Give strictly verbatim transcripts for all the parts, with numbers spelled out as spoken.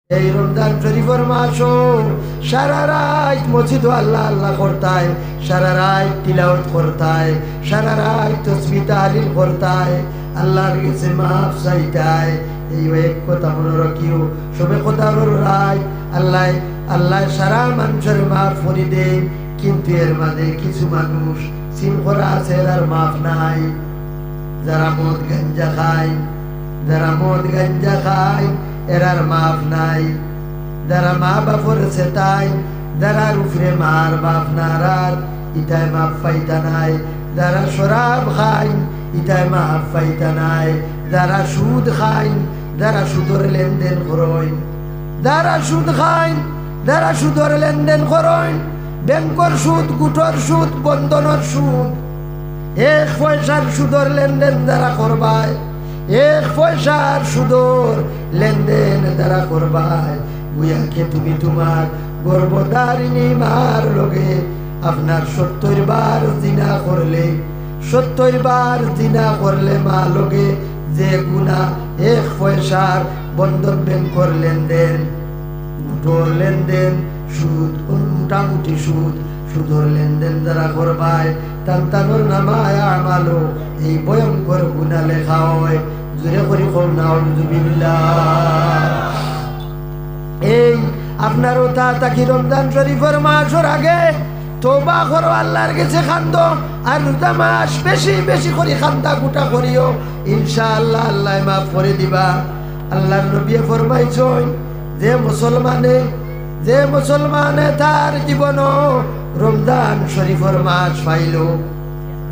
এই রমজান শরীফর মাসো সারা রাইত মসজিদো আল্লাহ আল্লাহ করতায়, সারা রাইত তিলাওয়াত করতায়, সারা রাইত তসবিহ তাহলিল করতায়, আল্লাহর গেছে মাফ চাইতায়। এই এক কথা মনো রাখিও, শবে কদরর রাইত আল্লাহ, আল্লাহ সারা মানষরে মাফ করি দেইন, কিন্তু এর মাঝে কিছু মানুষ সিন করা আছে, এরার মাফ নাই। যারা মদ গাঞ্জা খাইন, যারা মদ গাঞ্জা খাইন, এরার মাফ নাই। যারা মা বাপরে ছেতাইন, যারার উপরে মার বাপ নারার, ইতায় মাফ পাইতা নায়। যারা শরাব খাইন, ইতায় মাফ পাইতা নায়। যারা সুদ খাইন, যারা সুদর লেনদেন করইন, যারা সুদ খাইন, যারা সুদর লেনদেন করইন, ব্যাংকর সুদ, গুটর সুদ, বন্ধনর সুদ, এক পয়সার সুদর লেনদেন যারা করবায়, এক পয়সার সুদর লেনদেন যারা করবায়, বুয়াকে তুমি তুমার গর্ভধারিণী মার লগে আপনার সত্তর বার জিনা করলে, সত্তর বার জিনা করলে মা লগে যে গুনা, এক পয়সার বন্ধন ব্যাংকর লেনদেন, গুটর লেনদেন, সুদ, মোটামুটি সুদ, সুদর লেনদেন যারা করবায়, তান তানর নামায় আমালো এই ভয়ঙ্কর গুনা লেখা অয়। জোরে করি কও নাউজুবিল্লাহ। এই আপনার ওতা তাকি রমজান শরীফর মাসর আগে তওবা করো, আল্লাহর গেছে কান্দো, আর রোজা মাস বেশি বেশি করি কান্দা কুটা করিও, ইনশাআল্লাহ আল্লায় মাফ করি দিবা। আল্লাহর নবীয়ে ফরমাইছইন, যে মুসলমানে, যে মুসলমানে তার জীবনো রমজান শরীফর মাস পাইলো,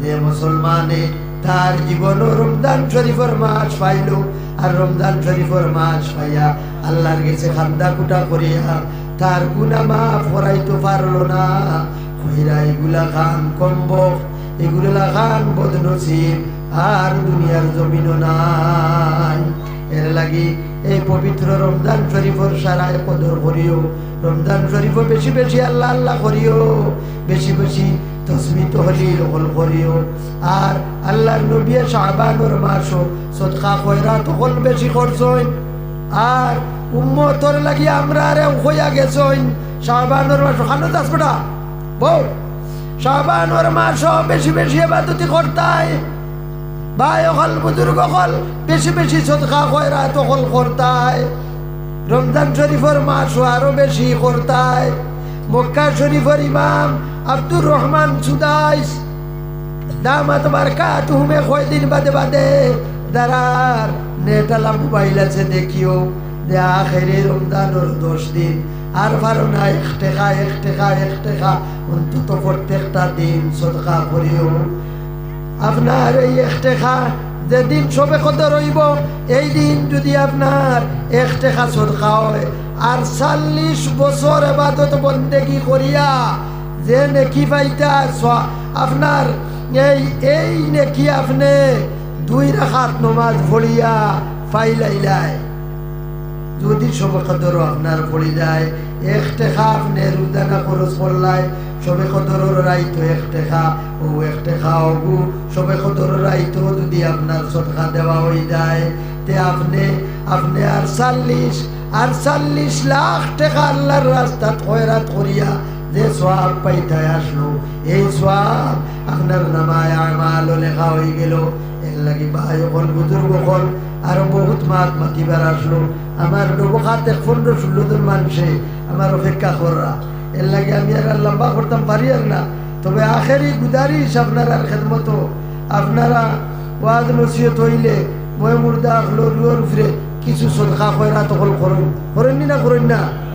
যে মুসলমানে তার জীবনো রমজান শরীফর মাস পাইলো, আর রমজান শরীফর মাস পাইয়া আল্লাহর গেছে কান্দা কুটা করিয়া তার গুনা মাফ করাইতো পারলো না, কইরা ইগুলা খান কমবখত, ইগুলা খান বদনসিব, আর দুনিয়ার জমিনো নাই। এর লাগি এই পবিত্র রমজান শরীফর সারায় কদর করিও, রমজান শরীফো বেশি বেশি আল্লাহ আল্লাহ করিও, বেশি বেশি তসবিহ তহলিল অকল করিও। আর আল্লাহর নবীয়ে শাবানর মাসো সদকা খয়রাত অকল বেশি করছইন। আর উম্মতর লাগি আমরারে কইয়া গেছইন, শাবানর মাসো খানো দাস বেটা, বউ, শাবানর মাসো বেশি বেশি ইবাদতি করতায়। ভাই অকল, বুজুর্গ অকল, বেশি বেশি সদকা খয়রাত অকল করতায়। রমজান শরীফর মাসো আরো বেশি করতায়। মক্কা শরীফর ইমাম আব্দুর রহমান সুদাইস দামাত বারকাতুহুমে কয়দিন বাদে বাদে যারার নেট আলা মোবাইল আছে দেখিও যে আখেরি রমজানর দশ দিন আর পারো না এক টেকা, এক টেকা, এক টেকা অন্তত প্রত্যেকটা দিন সদকা করিও। আপনার এই এক টেকা যেদিন শবে কদর অইবো, এই দিন যুদি আপনার এক টেকা সদকা অয়, আর চল্লিশ বছর ইবাদত বন্দেগি করিয়া যে নেকি পাইতা, সওয়া-, আপনার এই, এই নেকি আপনে দুই রাকাত নমাজ পড়িয়া পাইলাইলায়। যুদি শবে কদরো আপনার পড়ি যায়, এক টেকা আপনে রোজানা খরচ করলায়, শবে কদরর রাইতো এক টেকা, অউ এক টেকা অগু শবে কদরর রাইতো যুদি আপনার সদকা দেওয়া অই যায়, তে আপনে, আপনে আর চল্লিশ, আর চল্লিশ লাখ টেকা আল্লাহর রাস্তাত খয়রাত করিয়া যে সওয়াব পাইতায় আসলো, এই সওয়াব আপনার নামায় আমালো লেখা অই গেলো। এর লাগি ভাই অকল, বুজুর্গ অকল, আরো বহুত মাত মাতিবার আসলো। আমার ডবখাত এক পনরো ষুল্লো জন মানষে আমার অপেক্ষা কররা। এর লাগি আমি আর লম্বা করতাম পারিয়ার না। তবে আখেরি গুজারিশ আপনারার খেদমতো, আপনারা ওয়াজ নসিহত অইলে ময় মুর্দা অকলর রুহর উপরে কিছু সদকা খয়রাত অকল করইন, করইন নি না, করইন না?